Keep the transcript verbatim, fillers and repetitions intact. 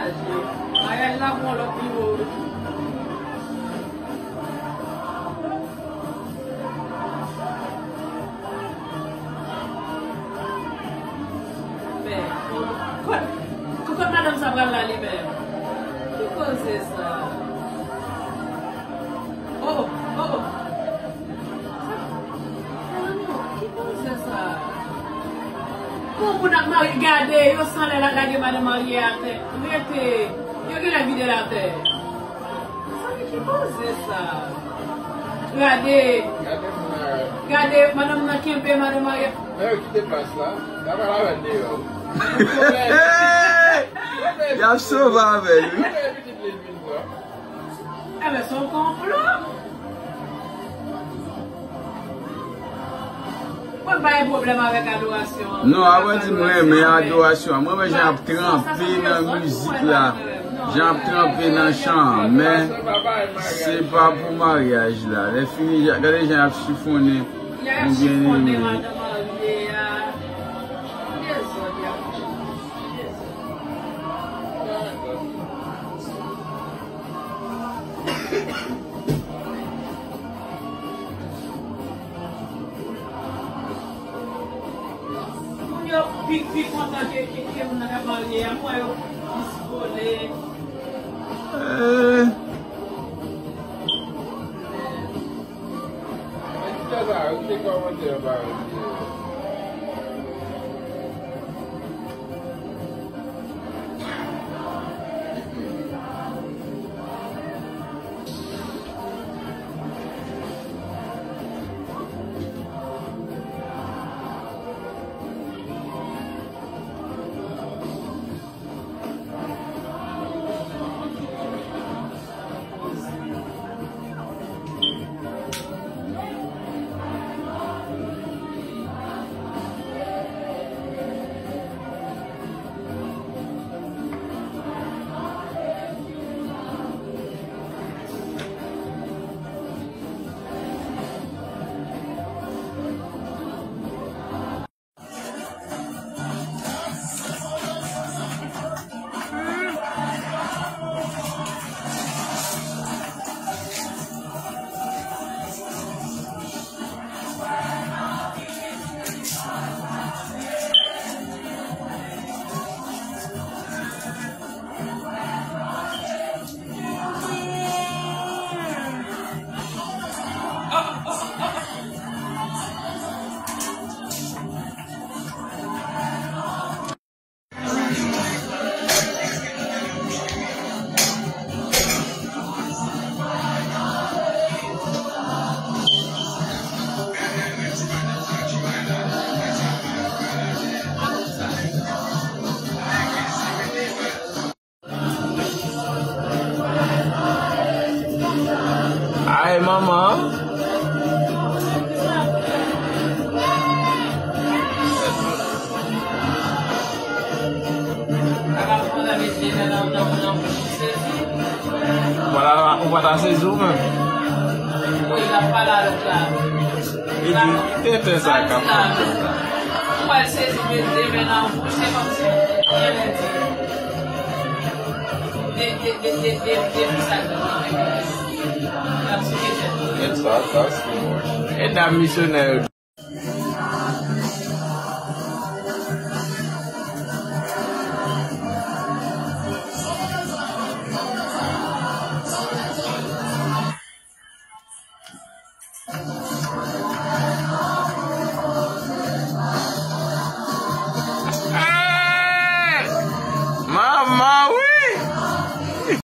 Maryaj la pran lòt nivo. Men, kot, kot madanm sa pral la li menm? Ki koze sa? Oh, oh, oh. Sa, mezanmi, ki koze sa? Bon, moun ap marye, gade, yo san lè la lage madanm marye atè. Rete, yo genlè vide l atè. Sa ki koze sa? Gade. Gade moun nan. Gade, madanm nan kenbe, madanm marye. Men yo kite plas la. Y ap al avè l deyò. Y ap sove avè l, wi. Enben, se yon konplo. Mwen pa gen pwoblèm avèk adorasyon an. Non, avan di mwen renmen adorasyon an. Mwen renmen jan y ap tranpe nan mizik la. Jan y ap tranpe nan chan an. Men, se pa pou maryaj la. Lè fini, gade jan y ap chifonnen yon byeneme. Moun yo pi, pi kontan ke, ke, ke moun nan k ap marye a, m wè yo plis vole. Eh. Mwen di sa, sa, ou te kòmante anba yo. Ay, manman. Ou pa ta, ou pa ta sezi ou menm. Wi, l ap pale avèk la. Li di, tenten sa k ap fè. Ou pral sezi, met de men nan bouch, se kòmsi, gen lè di. De, de, de, de, de, depi sa k ap fè. L ap sou tenten. Gen sa, sa, se. E dam misyonè yo